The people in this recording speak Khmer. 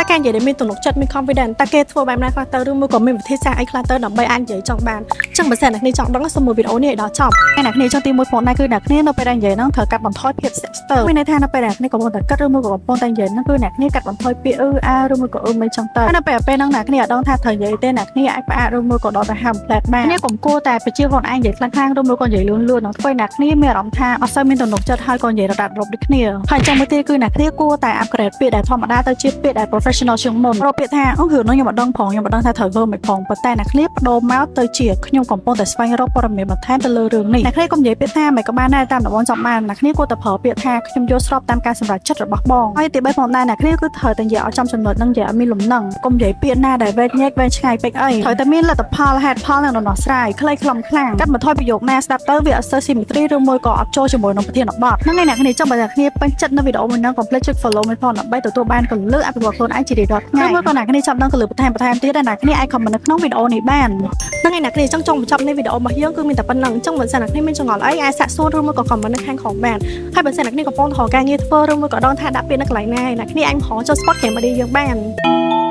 តែការនិយាយដែលមានទំនុកចិត្តមាន confidence តើគេធ្វើបែបណាខ្លះទៅឬមួយក៏មានវិធីសាស្ត្រអីខ្លះទៅដើម្បីអាចនិយាយចង់បានអញ្ចឹងបើសិនអ្នកគ្នាចង់ដឹងសូមមើលវីដេអូនេះឲ្យដល់ចប់ហើយអ្នកគ្នាចង់ទីមួយផងដែរគឺអ្នកគ្នានៅពេលដែលនិយាយហ្នឹងត្រូវកាត់បន្ថយភាពស្ទាក់ស្ទើរមានន័យថានៅពេលដែលអ្នកគ្នាកំពុងតែគិតឬមួយក៏កំពុងតែនិយាយហ្នឹងគឺអ្នកគ្នាកាត់បន្ថយពាក្យអឺអាឬមួយក៏អឺមិនចឹងទៅហើយនៅពេលពេលហ្នឹងអ្នកគ្នាអត់ដឹងថាត្រូវនិយាយទេអ្នកគ្នាអាចផ្អាកឬមួយក៏ដកដង្ហើមផ្លែតបានគ្នាកុំគួរតែប្រជាខ្លួនឯងនិយាយខ្លាំងៗឬមួយក៏និយាយលឿនលឿននឹងធ្វើឲ្យអ្នកគ្នាមានអារម្មណ៍ថាអត់សូវមានទំនុកចិត្តហើយក៏និយាយរដាត់រប់ដូចគ្នាហើយចង់មួយទៀតគឺអ្នកគ្នាគួរតែ upgrade ពាក្យដែលធម្មតាទៅជាពាក្យដែល professional ជាងមុនរកពាក្យថាអូរឿងនោះខ្ញុំអត់ដឹងផងខ្ញុំអត់ដឹងថាត្រូវធ្វើមិនផងប៉ុន្តែអ្នកគ្នាបដូរមកទៅជាខ្ញុំកំពុងតែស្វែងរកព័ត៌មានបន្ថែមទៅលើរឿងនេះអ្នកគ្នាកុំនិយាយពាក្យថាមិនក៏បានដែរតាមតំបន់ចង់បានអ្នកគ្នាគួរតែប្រើពាក្យថាខ្ញុំយល់ស្របតាមការសម្រេចចិត្តរបស់បងហើយទី3ផងដែរអ្នកគ្នាគឺត្រូវតែនិយាយឲ្យចំចំណុចនិងនិយាយឲ្យមានលំនឹងកុំនិយាយពាក្យណាដែលវែកញែកវែងឆ្ងាយពេកអីត្រូវតែមានលទ្ធផលហេតុផលនិងដំណោះស្រាយខ្លីខ្លឹមខ្លាំងកាត់បន្ថយប្រយោគណាស្ដាប់ទៅវាអត់សូវ symmetry ឬមួយក៏អត់ចូលជាមួយនឹងប្រធានបទហ្នឹងហើយអ្នកគ្នាចង់បើអ្នកគ្នាពេញចិត្តនៅវីដេអូមួយហ្នឹងកុំភ្លេចចុច follow មួយផងដើម្បីទទួលបានគន្លឹះអភិវឌ្ឍខ្លួនឯងជារៀងរាល់ថ្ងៃឬមួយក៏អ្នកគ្នាចង់ដឹងគន្លឹះបន្ថែមបន្ថែមទៀតអ្នកគ្នាអាច comment នៅក្នុងវីដេអូនេះបានហ្នឹងហើយអ្នកគ្នាចង់ចង់បញ្ចប់នៃវីដេអូរបស់យើងគឺមានតែប៉ុណ្្នឹងអញ្ចឹងបើសិនអ្នកគ្នាមានចម្ងល់អីអាចសាកសួរឬមួយក៏ comment នៅខាងក្រោមបានហើយបើសិនអ្នកគ្នាកំពុងរកការងារធ្វើឬមួយក៏ដឹងថាដាក់ពាក្យនៅកន្លែងណាអ្នកគ្នាអាចមកចូល spot Cambodia យើងបាន។